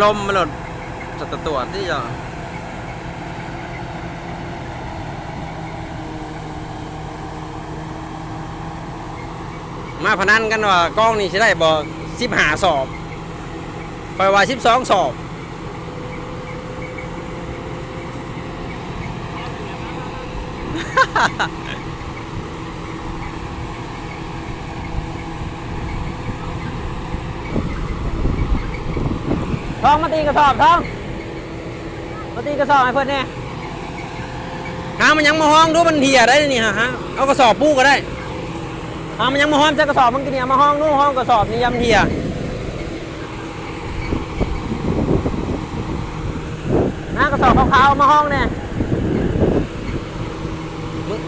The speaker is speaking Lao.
ລົມມາໂລດ ສະຕະຕົວະຕິເຈົ້າ. ມາພະນັນກັນວ່າກອງນີ້ຊິໄດ້ບໍ່ ສິບຫ້າສອບ ຂ້ອຍວ່າສິບສອງສອບ. ທອງ ມາຕີກະສອບ ທອງ ມາຕີກະສອບໃຫ້ເພິ່ນແດ່. ຫາມັນຫຍັງມາຮອງດູ ມັນເຫ່ຍໄດ໋ນີ້ ຫາ ຫາເອົາກະສອບປູກກໍໄດ້. ຫາມັນຫຍັງມາຮອງໃສ່ກະສອບ ມັນກິນນີ້ ເອົາມາຮອງດູ ຮອງກະສອບນີ້ ຢາມັນເຫ່ຍ. ຫາກະສອບຂາວໆມາຮອງແດ່. ມຶງ